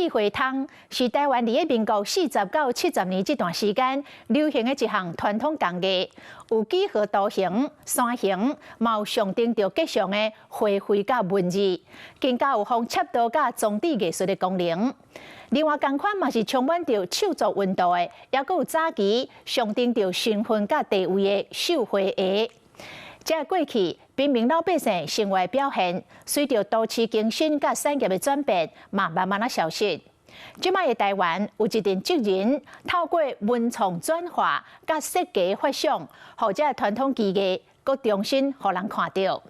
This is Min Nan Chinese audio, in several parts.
鐵花窗是台灣佇个民國40到70年這段時間流行的一項傳統工藝，有幾何圖形、山形，嘛有象徵著吉祥的花卉佮文字，更加有仿插圖佮裝置藝術的功能。另外，仝款嘛是充滿著手作溫度的，猶閣有早期象徵著身份佮地位的繡花鞋。這過去平民老百姓生活的表現，隨著都市更新佮產業的轉變，嘛慢慢仔消失。這擺的台灣有一陣職人透過文創轉化佮設計發想，予這傳統技藝閣重新予人看著。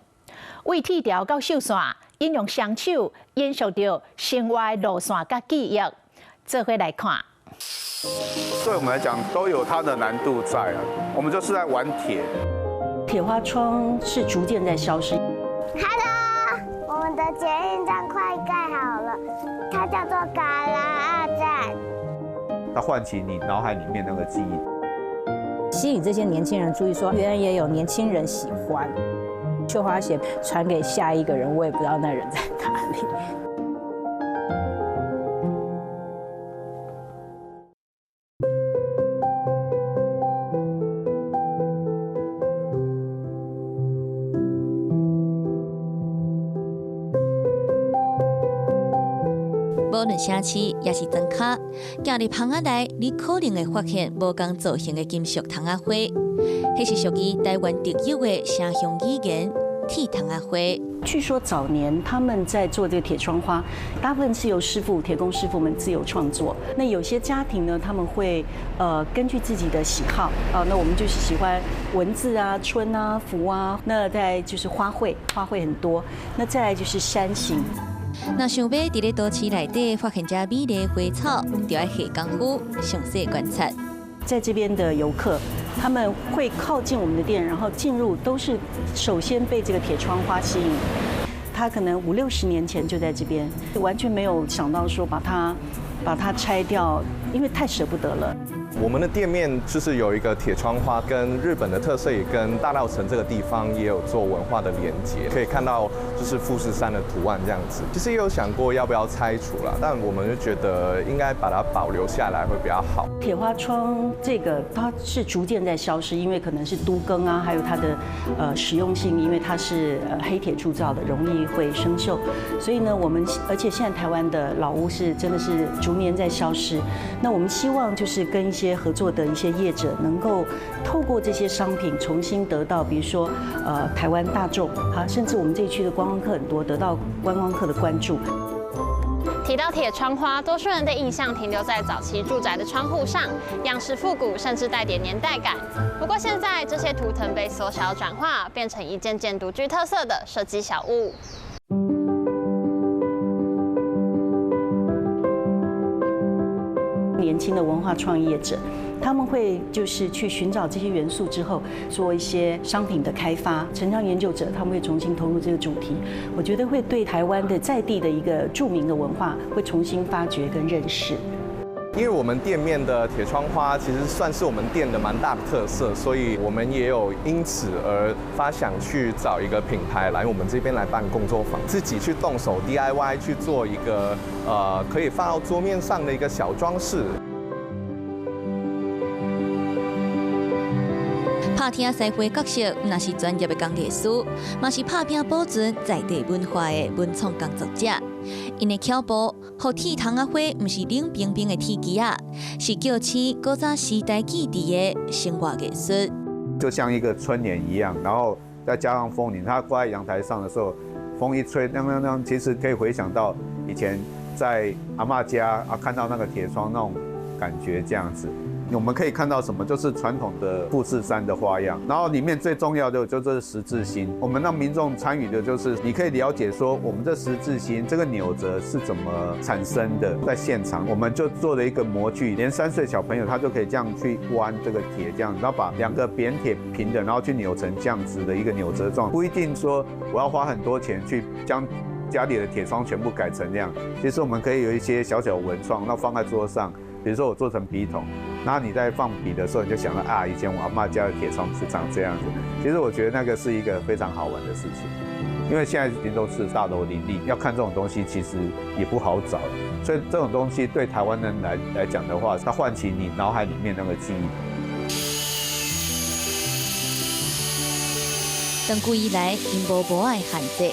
為鐵條到繡線，𪜶用雙手延續著生活的路線佮記憶，做伙來看。對我們來講，都有它的難度在啊。我們就是在玩鐵。鐵花窗是逐漸在消失。 Hello，我們的捷運站快蓋好了，它叫做嘎拉二站。它喚起你腦海裡面那個記憶，吸引這些年輕人注意，說原來也有年輕人喜歡繡花鞋，傳給下一個人，我也不知道那人在哪裡。無論城市抑是莊跤，行入巷仔內，你可能會發現無仝造型的金屬窗仔花，彼是屬於台灣特有的城鄉語言——鐵窗仔花。據說早年他們在做這個鐵窗花，大部分是由師傅、鐵工師傅們自由創作。那有些家庭呢，他們會根據自己的喜好啊，那我們就是喜歡文字啊、春啊、福啊，那再就是花卉，花卉很多。那再來就是山形。若想欲佇咧都市內底發現這美麗花草，就愛下功夫，詳細觀察。在這邊的遊客，他們會靠近我們的店，然後進入，都是首先被這個鐵窗花吸引。他可能五六十年前就在這邊，完全沒有想到說把它拆掉，因為太捨不得了。我們的店面就是有一個鐵窗花，跟日本的特色，也跟大稻埕這個地方也有做文化的連結，可以看到就是富士山的圖案這樣子。其實也有想過要不要拆除啦，但我們就覺得應該把它保留下來會比較好。鐵花窗這個它是逐漸在消失，因為可能是都更啊，還有它的實用性，因為它是黑鐵鑄造的，容易會生鏽。所以呢，我們而且現在台灣的老屋是真的是逐年在消失。那我們希望就是跟一些合作的一些業者，能夠透過這些商品重新得到，比如說，台灣大眾，哈，甚至我們這區的觀光客很多，得到觀光客的關注。提到鐵窗花，多數人的印象停留在早期住宅的窗戶上，樣式復古，甚至帶點年代感。不過現在這些圖騰被縮小轉化，變成一件件獨具特色的設計小物。年輕的文化創業者，他們會就是去尋找這些元素之後，做一些商品的開發。城鄉研究者他們會重新投入這個主題，我覺得會對台灣的在地的一個著名的文化會重新發掘跟認識。因為我們店面的鐵窗花其實算是我們店的蠻大的特色，所以我們也有因此而發想去找一個品牌來我們這邊來辦工作坊，自己去動手 DIY 去做一個可以放到桌面上的一個小裝飾。拍鐵師傅角色，毋但是專業的工藝師，嘛是拍拼保存在地文化的文創工作者。𪜶的巧步，予鐵窗仔花毋是冷冰冰的鐵枝仔，是叫醒古早時代記憶的生活藝術。就像一個春聯一樣，然後再加上風鈴，它掛在陽台上的時候，風一吹，當當當，其實可以回想到以前在阿嬤家啊，看到那個鐵窗那種感覺，這樣子。我們可以看到什麼？就是傳統的富士山的花樣，然後裡面最重要的就是十字星。我們讓民眾參與的就是，你可以了解說，我們這十字星這個扭折是怎麼產生的。在現場，我們就做了一個模具，連3歲小朋友他就可以這樣去彎這個鐵，這樣，然後把兩個扁鐵平的，然後去扭成這樣子的一個扭折狀。不一定說我要花很多錢去將家裡的鐵窗全部改成這樣，其實我們可以有一些小小文創，那放在桌上。比如說我做成筆筒，那你在放筆的時候，你就想到啊，以前我阿嬤家的鐵窗是長這樣子。其實我覺得那個是一個非常好玩的事情。因为现在已经都是大楼林立，要看这种东西其实也不好找，所以这种东西对台湾人来讲的话，它唤起你脑海里面那个记忆。长久以来，𪜶无无爱限制，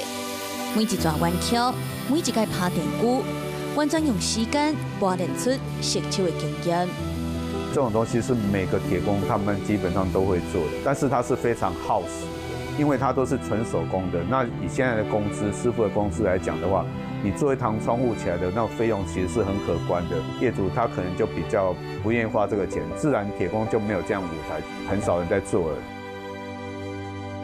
每一逝弯曲，每一改拍电锯，完全用时间磨练出熟手的经验。这种东西是每个铁工他们基本上都会做的，但是它是非常耗时的，因为它都是纯手工的。那以现在的工资，师傅的工资来讲的话，你做一堂窗户起来的那费用其实是很可观的。业主他可能就比较不愿意花这个钱，自然铁工就没有这样舞台，很少人在做了。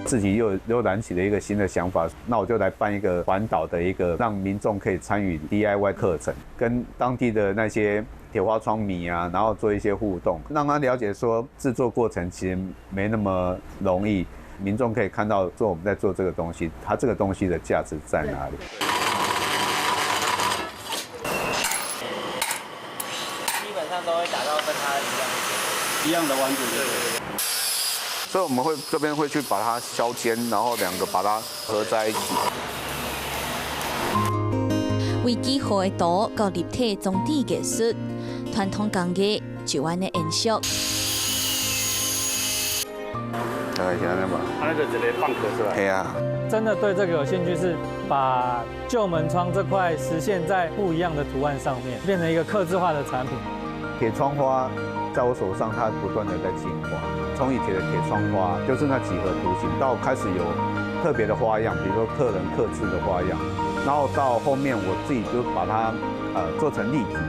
自己又燃起了一个新的想法，那我就来办一个环岛的一个让民众可以参与 DIY 课程，跟当地的那些铁花窗迷啊，然后做一些互动，让他了解说制作过程其实没那么容易，民众可以看到做我们在做这个东西，它这个东西的价值在哪里。基本上都会打到跟它一样的弯度。对。所以我们会这边会去把它削尖，然后两个把它合在一起。为几何的图到立体装置艺术，传统工艺就按呢延续。大概是按呢吧。它那个直接放壳出来。对啊。真的对这个有兴趣，是把旧门窗这块实现在不一样的图案上面，变成一个客制化的产品。铁窗花在我手上，它不断的在进化。从以前的铁窗花就是那几何图形，到开始有特别的花样，比如说客人客制的花样，然后到后面我自己就把它做成立体的，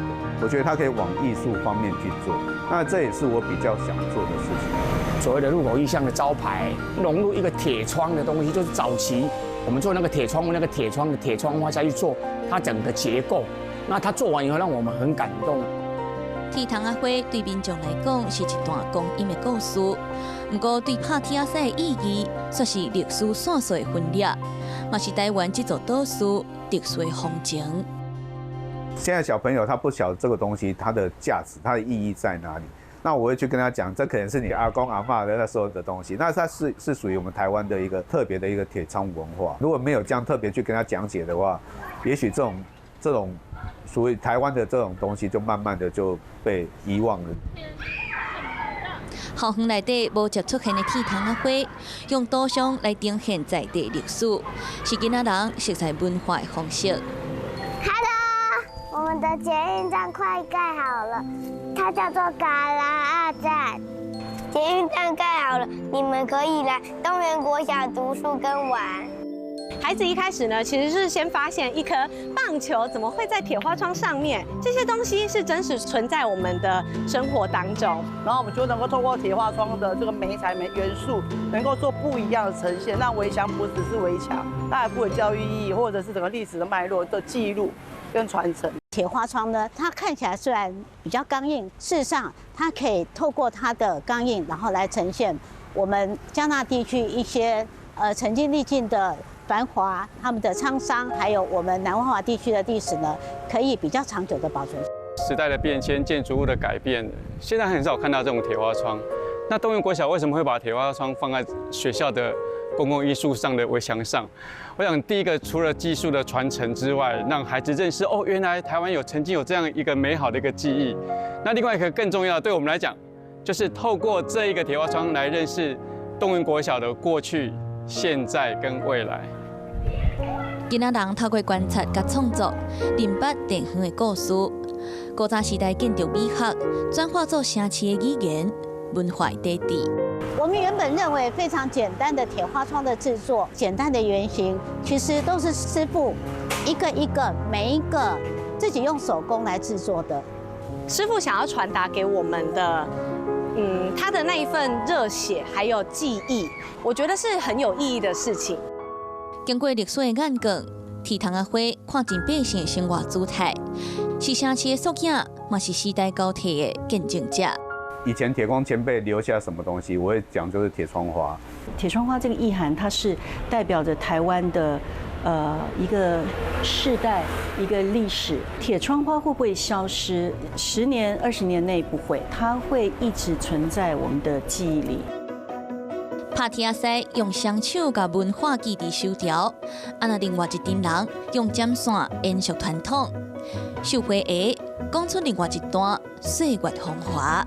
我觉得它可以往艺术方面去做，那这也是我比较想做的事情。所谓的入口意象的招牌，融入一个铁窗的东西，就是早期我们做那个铁窗那个铁窗的铁窗花下去做它整个结构，那它做完以后让我们很感动。铁窗仔花对民众来讲是一段光阴的故事，不过对拍铁仔屎的意义，却是历史线索的分裂，嘛是台湾这座岛屿特殊的风情。现在小朋友他不晓得这个东西它的价值、它的意义在哪里，那我会去跟他讲，这可能是你阿公阿嬷的那时候的东西，那它是属于我们台湾的一个特别的一个铁窗文化。如果没有这样特别去跟他讲解的话，也许这种属于台湾的这种东西，就慢慢的就被遗忘了。校园内底无接出现的铁窗仔花，用图像来呈现在地历史，是囡仔人熟悉文化的方式。 Hello，我们的捷运站快盖好了，它叫做嘎啦仔站。捷运站盖好了，你们可以来东元国小读书跟玩。孩子一开始呢，其实是先发现一颗棒球怎么会在铁花窗上面？这些东西是真实存在我们的生活当中。然后我们就能够透过铁花窗的这个媒材、元素，能够做不一样的呈现。那围墙不只是围墙，它还富有教育意义，或者是整个历史的脉络的记录跟传承。铁花窗呢，它看起来虽然比较刚硬，事实上它可以透过它的刚硬，然后来呈现我们嘉纳地区一些曾经历尽的繁华，他们的沧桑，还有我们南万华地区的历史呢，可以比较长久的保存。时代的变迁，建筑物的改变，现在很少看到这种铁花窗。那东元国小为什么会把铁花窗放在学校的公共艺术上的围墙上？我想，第一个除了技术的传承之外，让孩子认识哦，原来台湾曾经有这样一个美好的一个记忆。那另外一个更重要的，对我们来讲，就是透过这一个铁花窗来认识东元国小的过去、现在跟未来。囡仔人透过观察佮创作，认捌地方的故事。古早时代建筑美学转化做城市的语言、文化底底。我们原本认为非常简单的铁花窗的制作，简单的原型，其实都是师傅一个一个、每一个自己用手工来制作的。师傅想要传达给我们的，他的那一份热血还有记忆，我觉得是很有意义的事情。经过历史的眼光，铁窗仔花看尽百姓的生活姿态，是城市的缩影，嘛是时代交替的见证者。以前铁工前辈留下什么东西，我会讲就是铁窗花。铁窗花这个意涵，它是代表着台湾的一个世代、一个历史。铁窗花会不会消失？10年、20年内不会，它会一直存在我们的记忆里。拍鐵仔師用雙手共文化記佇手條，啊若另外一陣人用針線延續傳統。繡花鞋講出另外一段歲月風華。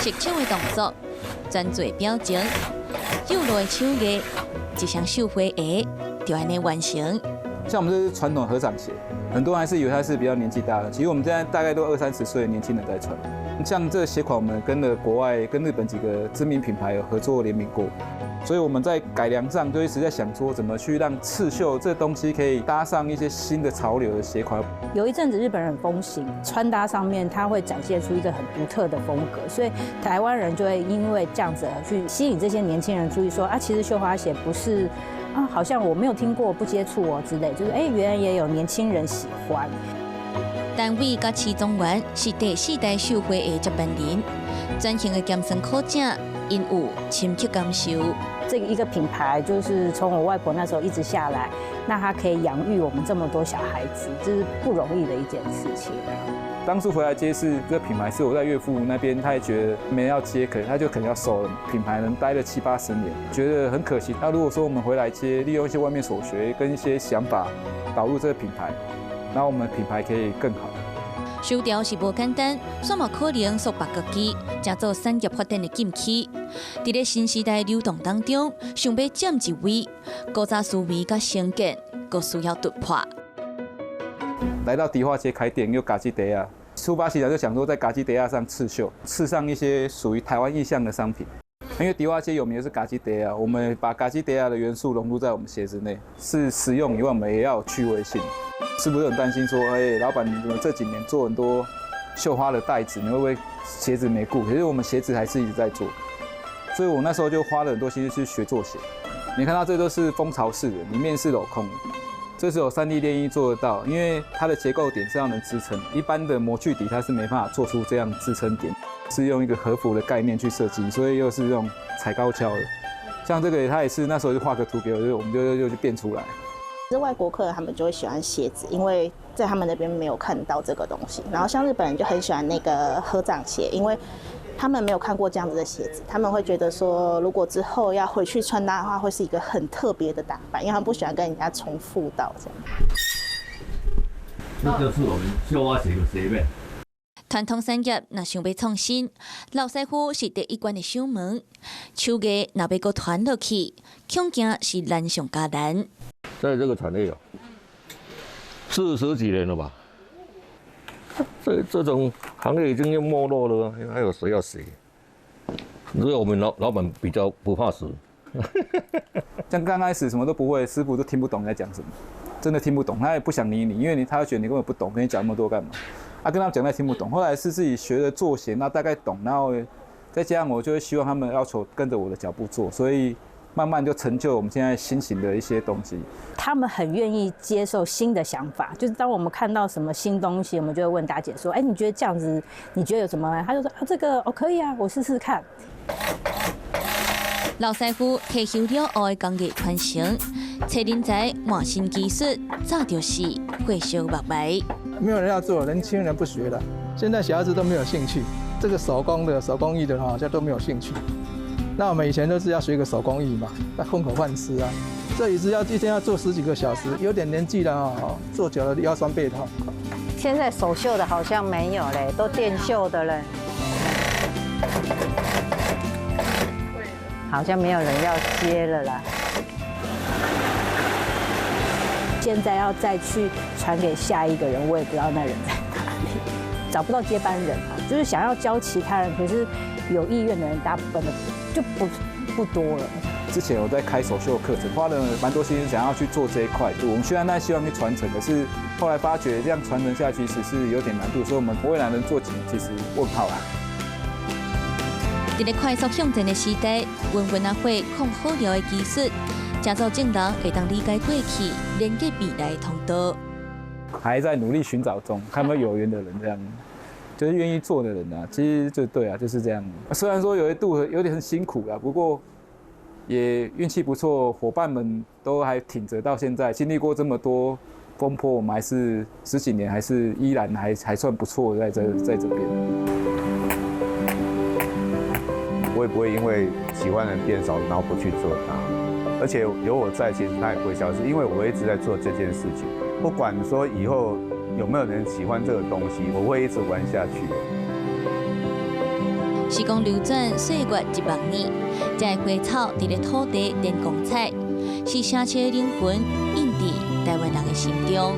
熟手的動作，專注表情，幼路的手藝，一雙繡花鞋就按呢完成。像我們這是傳統合掌鞋，很多人還是以為它是比較年紀大的，其實我們現在大概都二三十歲的年輕人在穿。像這個鞋款，我們跟了國外、跟日本幾個知名品牌有合作聯名過，所以我們在改良上就一直在想說，怎麼去讓刺繡這東西可以搭上一些新的潮流的鞋款。有一陣子日本人風行穿搭上面，它會展現出一個很獨特的風格，所以台灣人就會因為這樣子而去吸引這些年輕人注意說，啊，其實繡花鞋不是啊，好像我沒有聽過、不接觸哦之類，就是哎，原來也有年輕人喜歡。單位佮徐宗元是第四代繡花鞋接班人，轉型的鹹酸苦汫，𪜶有深刻感受。這一個品牌就是從我外婆那時候一直下來，那它可以養育我們這麼多小孩子，這是不容易的一件事情。當初回來接是這個品牌，是我在岳父那邊，他也覺得沒人要接，可他就可能要收了。品牌能待了七八十年，覺得很可惜。那如果說我們回來接，利用一些外面所學跟一些想法導入這個品牌，那我們品牌可以更好。手條是無簡單，煞嘛可能束縛家己，成做產業發展的禁區。佇咧新時代流動當中，想欲佔一位，古早思維佮成見，閣需要突破。來到迪化街開店，又軋子袋仔，出發起來就想說在軋子袋仔上刺繡，刺上一些屬於台灣意象的商品。因為迪化街有名的是軋子袋仔，我們把軋子袋仔的元素融入在我們鞋子內，是實用以外，我們也要有趣味性。是不是很擔心說，哎，老闆，你怎麼這幾年做很多繡花的袋子，你會不會鞋子沒顧？其實我們鞋子還是一直在做，所以我那時候就花了很多心思去學做鞋。你看到這都是蜂巢式的，裡面是鏤空的，這是有 3D 列印做得到，因為它的結構點是要能支撐，一般的模具底它是沒辦法做出這樣支撐點，是用一個和服的概念去設計，所以又是用踩高蹺的。像這個，它也是那時候就畫個圖給我，就我們就就變出來。是外國客人，他們就會喜歡鞋子，因為在他們那邊沒有看到這個東西。然後像日本人就很喜歡那個合掌鞋，因為他們沒有看過這樣子的鞋子，他們會覺得說，如果之後要回去穿搭的話，會是一個很特別的打扮，因為他們不喜歡跟人家重複到這樣。這就是我們繡花鞋的鞋面。傳統產業若想欲創新，老師傅是第一關的守門。手藝若欲閣傳落去，恐驚是難上加難。在這個產業哦，四十幾年了吧？這種行業已經要沒落了，還有誰要學？只有我們老闆比較不怕死。像剛開始什麼都不會，師傅都聽不懂你在講什麼，真的聽不懂，他也不想理你，因為你他覺得你根本不懂，跟你講那麼多幹嘛？啊，跟他們講他也聽不懂。後來是自己學了做鞋，那大概懂，然後再加上我就會希望他們要求跟着我的腳步做，所以慢慢就成就我們現在新型的一些東西。他們很願意接受新的想法，就是當我們看到什麼新東西，我們就會問大姐說：“哎，你覺得這樣子，你覺得有什麼？”他就說：“啊，這個哦可以啊，我試試看。” 老師傅退休了後的工藝傳承，揣人才換新技術，早就是火燒目眉。沒有人要做，年輕人不學了。現在小孩子都沒有興趣，這個手工的、手工藝的哈，現在都沒有興趣。那我們以前都是要學個手工藝嘛，那混口飯吃啊。這椅子要一天要坐十幾個小時，有點年紀了啊，坐久了腰酸背痛。現在手繡的好像沒有嘞，都電繡的了，好像沒有人要接了啦。現在要再去傳給下一個人，我也不知道那人在哪裡，找不到接班人啊。就是想要教其他人，可是有意願的人大部分的就不多了。之前我在開手繡課程，花了蠻多心思想要去做這一塊。我們雖然在希望去傳承，可是後來發覺這樣傳承下去其實是有點難度，所以我們未來能做幾，其實問號啊。佇咧快速向前的時代，溫溫仔火控好料的技術，成做眾人會當理解過去、連結未來的通道。還在努力尋找中，看有沒有有緣的人，這樣就是願意做的人啊。其實就對啊，就是這樣。雖然說有一度有點很辛苦啊，不過也運氣不錯，夥伴們都還挺着到現在。經歷過這麼多風波，我們還是十幾年，還是依然還算不錯，在這邊。我也不會因為喜歡的人變少，然後不去做它。而且有我在，其實它也不會消失，因為我一直在做這件事情。不管說以後有沒有人喜歡這個東西，我會一直玩下去。時光流轉，歲月一百年，這个花草佇咧土地展光彩，是城市的靈魂，印佇台灣人的心中。